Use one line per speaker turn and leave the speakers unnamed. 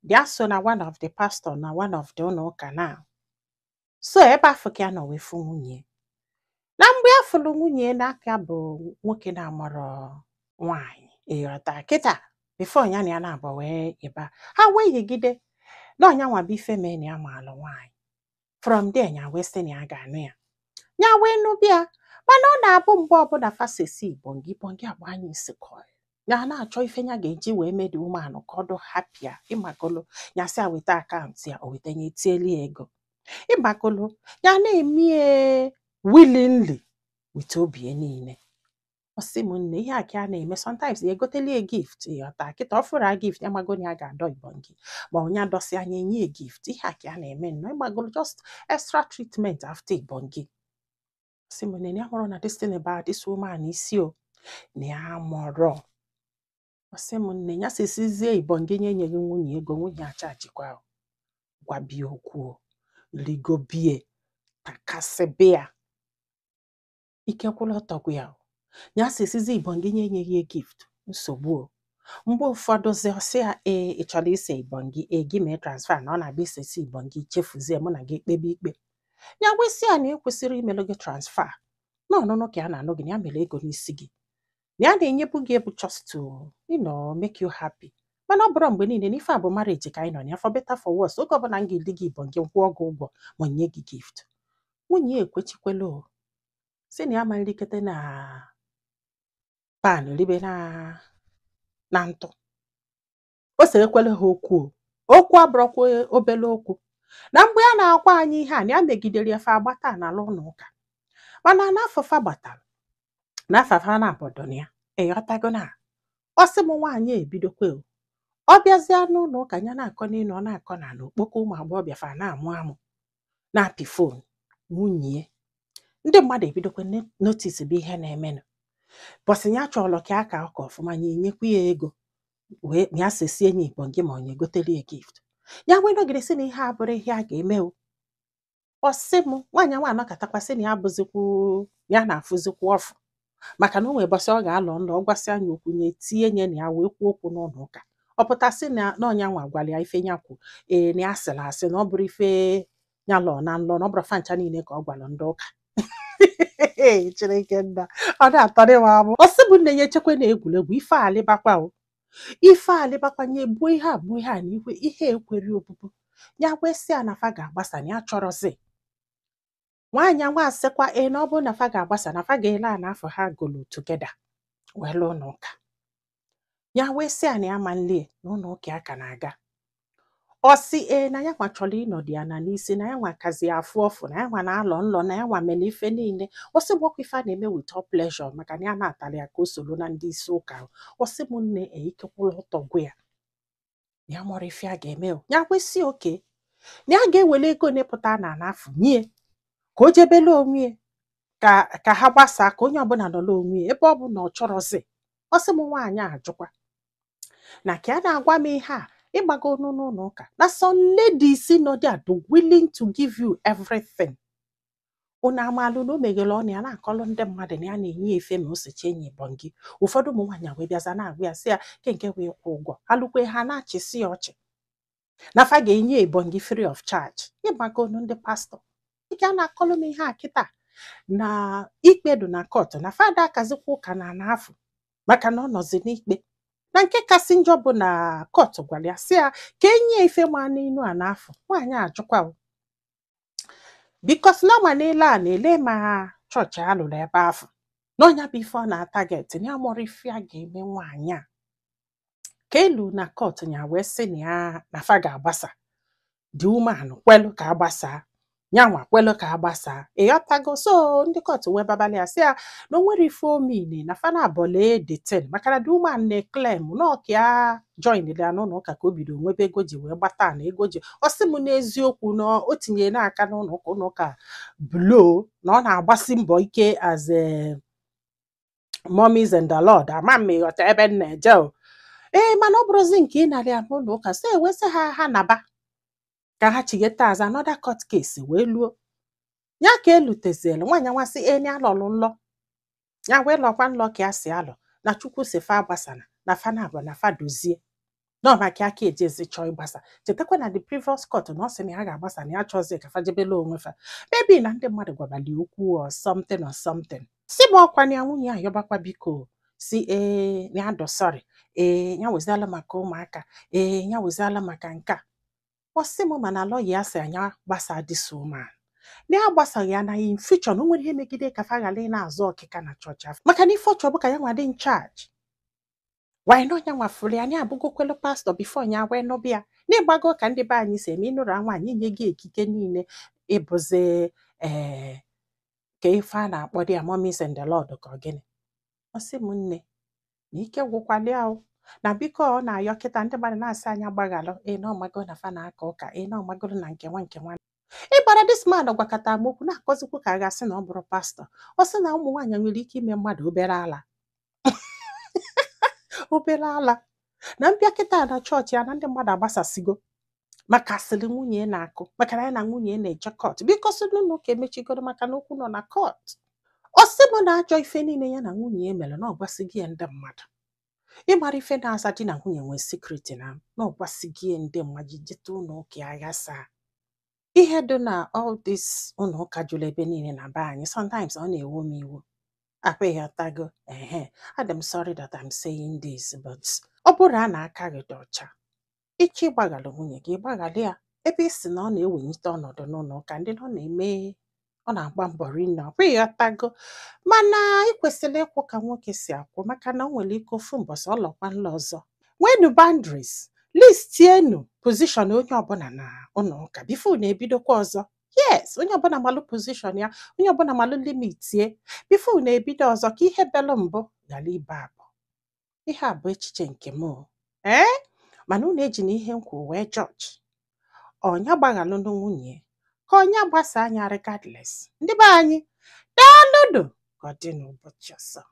Ya so na one of the pastor na one of the ụlọ ụka now. So ebe afọ ka ya nọ wee fụ nwunye. Na mgbe ya fụrụ nwunye n'aka bụ nwoke na-amarọ nwaanyị, ịghọta kịta, before ya na ya na-abụ wee ịba ha wee yigide na ọnya nwa bụ ife mee na ya maalụ nwaanyị. From there ya wee sị na ya ga-anụ ya, ya wee nụbịa. Mana ọ na-abụ mgbe ọbụla fasesi ibongi ibongi agba anya isi kọl ya, na-achọ ife ya ga-eji wee mee the woman ka ọ dụ happy. Ịmagolo, ya sị ya weta account ya, o weta, ya etieli ya ego. Ịmagolo, ya na-emie willingly with obi ya niile. Ọ sị m, nne, ihe a ka a na-eme. Sometimes ya egoteli ya gift, ịghọta kịta, ọ fụrụ a gift ya, mago na ya ga-adọ ibongi ma onye adọsị anya enye ya gift. Ihe a ka a na-eme nnọọ, ịgbagolo, just extra treatment after ibongi. Sị m, nne, ya mụrụ na this thing about this woman isi o na ya mụrụ. Ọ sị m, nne, ya sisizie ibongi nye enyeghị nwunye ego, nwunye achajikwa gwabie okwu o ligobie takasịbịa ike kwụrụ ọtọgwu ya o. Ya sisizie ibongi nye enyeghị ya gift, nsogbu o. Mgbe ụfọdụ zi ọ sị ya, ee, ị chọrọ ise ibongi, ee, gị mee transfer, na ọ na-abịa isesi ibongi chefuzie mụ na gị ekpebe ikpe. Ya gwesị ya na ekwesịrị imelụ gị transfer na ọnụnụ ka ya na-anụ gị, na ya mere ego n'isi gị, na ya na-enyebu gị ebu just to make you happy, mana ọ bụrụ mgbe niile na ife a bụ marriage ka anyị nọ na ya, for better for worse, oge ọbụla m ga-eli gị ibongi, kwụọ gị ụgwọ ma nye gị gift. Nwunye ya ekwechikwela o, sị na ya ma nrikete na pan ribe na ntụ. O serekwele ha okwu o, okwu abụrọkwa obele okwu. Na mgbe ya na-agwa anyị ihe a, na ya megidere ya, fa agbata n'ala ụlọ ụka, mana n'afọ fa gbatara n'afọ fa na abọdọ na ya, ịghọtago, na ọ sị m, nwaanyị ebidokwe o, ọ bịazie n'ụlọ ụka, ya na-akọ n'elu, ọ na-akọ n'ala, okpoko ụmụ agbọghọbịa fa na-amụ amụ, na-apị phone nwunye. Ndị mmadụ ebidokwe notice bụ ihe na-emenụ. Bọsị ya chọrọ ka a ka ọka ọfụma, ya enyekwa ya ego wee ya sesie ya ibongi ma ọ ya egotere ya gift. Ya wee nọgide sị na ihe a bụrụ ihe a ga-eme o. Ọ sị m, nwaanyị nwa anọkatakwa sị na ya bụzikwu ya na-afụzikwu ọfụ, maka na o nwere bọsị ọ ga-alọ nlọ, ọ gwasị anya okwu, nye tinye nye na ya wee kwuo okwu n'ụlọ ụka. Ọ pụtasị na ọnya nwa gwara ya ife ya kwu, ee, na ya sịrị asị, na ọ bụrụ ife ya lọ na nlọ, na ọ bụrụ fancha niile ka ọ gwara ndị ụka. Chineke nna, ọ na-atọrị m amụ. Ọ sị bụ nne ya, echekwa na egwuregwu ife alịbakwa o, ife alịbakwa nye gbuo ihe a, gbuo ihe a na ikwe ihe ekweri obubu. Ya wee sị ya na fa ga-agbasa, na ya chọrọzi nwaanyị nwa. Asịkwa ee, na ọ bụrụ na fa ga-agbasa, na fa ga-ele a n'afọ ha golu together wee lụọ n'ụka. Ya wee sị ya na ya ma nlie na ụlọ ụka ya ka na-aga. Ọ sị ee, na ya nwa chọrọ ịnọdụ ya na n'isi, na ya nwa kazi afụ ọfụ, na ya nwa na-alọ nlọ, na ya nwa mere ife niile. Ọ sị gbọkwa ife a na-eme with all pleasure, maka na ya na-atalị ya ka o soro na ndị isi ụka. Ọ sị m, nne, eikekwụrụ ọtọ gwa ya na ya mọrọ ife a ga-eme o. Ya kwesị oke na ya ga-ewere ego nepụta na n'afọ nye ka o jebele onwe ya, ka ha gbasaa, ka onye ọbụla nọrọ onwe ya, ebe ọ bụ na ọ chọrọzi. Ọ sị m, nwaanyị a ajụkwa na ka a na-agwa m ihe a, ịgbago n'ụlọ ụka na some ladies nọ there do willing to give you everything. Unu amalụ na o meghere ọnụ ya na-akọlụ ndị mmadụ na ya na-enye efe ma o secha enyi bọngị. Ụfọdụ ụmụ nwaanyị wee bịaza na-agwa ya, sị ya ke nke wee kwụ ụgwọ alụkwe, ha na-achịsị ya ọchị na fa ga-enye ebongi free of charge. Ịgbagonu ndị pastọ ike a na-akọlụ m ihe a kịta na ikpe dị na court, na fada akazikwa ụka na n'afọ, maka na ọ nọzi n'ikpe. Na nke kasị njọ bụ na court gwara ya, sị ya ka enye ya ife ma n'inu a n'afọ. Nwaanyị ajụkwa o, because na ọma n'ele a na-ele ma chọọchị a lụrụ ebe afọ na ọnya bụ ife ọ na-atarget, na ya mụrụ ife a ga-eme nwaanyị a ka elu na court. Ya wee sị na ya na fa ga-agbasa. The woman kwelu ka agbasaa, nyanwa kwelu ka agbasaa, ịghọtago. So ndị court wee babalị ya, sị ya na o nwere ife omine na fa na abọlee the thing, maka na the woman na-eclaim na ọka ya join ya n'ụlọ ụka ka o bido nwebe ego ji wee gbata na ego ji. Ọ sị m n'eziokwu na o tinyere n'aka n'ụlọ ụka, ụlọ ụka blow, na ọ na-agbasi mbọ ike as a mummies and the Lord. Ama m ịghọta ebe m na-eje o. Ee, mana ọ bụrụzi nke ị narị ya n'ụlọ ụka, so ewesị ha ha naba ka ha chigheta azụ. Another court case wee luo ya ka elutezielu. Nwaanyị nwasị enyi alọlụ nlọ, ya wee lọkwa nlọ ka ya si alọ na Chukwu si fa agbasana na fa na abụ na fa dozie. Nọ maka aka ejezi chọọ ịgbasa. Chetakwa na the previous court na ọ sị na ya ga-agbasa, na ya chọzi ka fa jebela onwe fa. Maybe na ndị mmadụ gwabali okwu or something or something. Si m ọkwa na ya nwunye ya ayọbakwa biko, si ee, na ya dọ sorry, ee, ya weziala maka ụmụaka, ee, ya weziala maka nke a. Ọ sị m mana lawyer ya sị anya gbasa this woman, na ya gbasaghị ya na in future na o nwere ihe megide ka fa ghara ị na-azụ ọkịka na chọọchị afọ, maka na ife ọ chọrọ bụ ka ya nwa dị in charge. Why na ọnya nwafụrụ ya, ya abụgokwelu pastor before ya wee nụbịa n'ịgbago ka ndị be anyị si eme. Ịnụrụ nwaanyị, inye gị ekike niile, ịbụzi ee ka ife a na-akpọ dị ya mummies in the Lord ka ọ gịnị. Ọ sị m nne, na ike gwụkwali ya o, na biko ọ na-ayọ kịta ndị mmadụ na-asị anya gbaghalụ. Ee, na ọmago na fa na-aka ụka. Ee, na ọmagoro na nke nwa nke nwa ịgbara. This man gwakọta m okwu na-akọzikwu ka a ga-asị na ọ bụrụ pastor. Ọ sị na ụmụ nwaanyị nwere ike ime mmadụ obere ala, obere ala. Na mbịa kịta na chọọchị ya na ndị mmadụ agbasasigo maka asịrị nwunye na-akụ, maka na ya na nwunye na-eje court, biko sị n'ụlọ ụka emechigoro maka na okwu nọ na court. Ọ sị m na ajọ ife niile ya na nwunye ya mere na ọ gwasịghị ya ndị mmadụ. Ịmara ife na-aza di na nwunye nwee secret na ọ gwasịghị ya ndị mmadụ, jete ụlọ ụka ya ghasaa. Ihe dị na all this ụlọ ụka jụrụ ebe niile na be anyị, sometimes ọ na-ewo m iwu akwa. Ịghọtago? Ehe, adị m sorry that I'm saying this, but ọ bụrụ a na aka gị dị ọcha, ịchọ ịgbaghalụ nwunye gị, gbaghalụ ya. Ebe ị sị na ọ na-ewelite ọnọdụ n'ụlọ ụka, ndị ọ na-eme, ọ na-agba mbọ rinne ọkwa. Ịghọtago? Mana ị kwesịrị ịkwụ ka nwoke si akwụ, maka na o nwere ike ofu mbọsị ọlọkwa nla ọzọ. Nwenu boundaries, listienu position onye ọbụla na ụlọ ụka before na-ebidokwa ọzọ. Yes, onye ọbụla malụ position ya, onye ọbụla malụ limitie before na-ebido ọzọ, ka ihe belụ mbụ ghara ibe abụ. Ihe a bụ echiche nke m o. Ee, mana unu eji na ihe m kwuru wee judge ọnya gbaghalụnụ nwunye ka ọnya gbasa anya. Regardless, ndị be anyị, daalụnụ. Ka ọ dị n'ụbọchị ọzọ.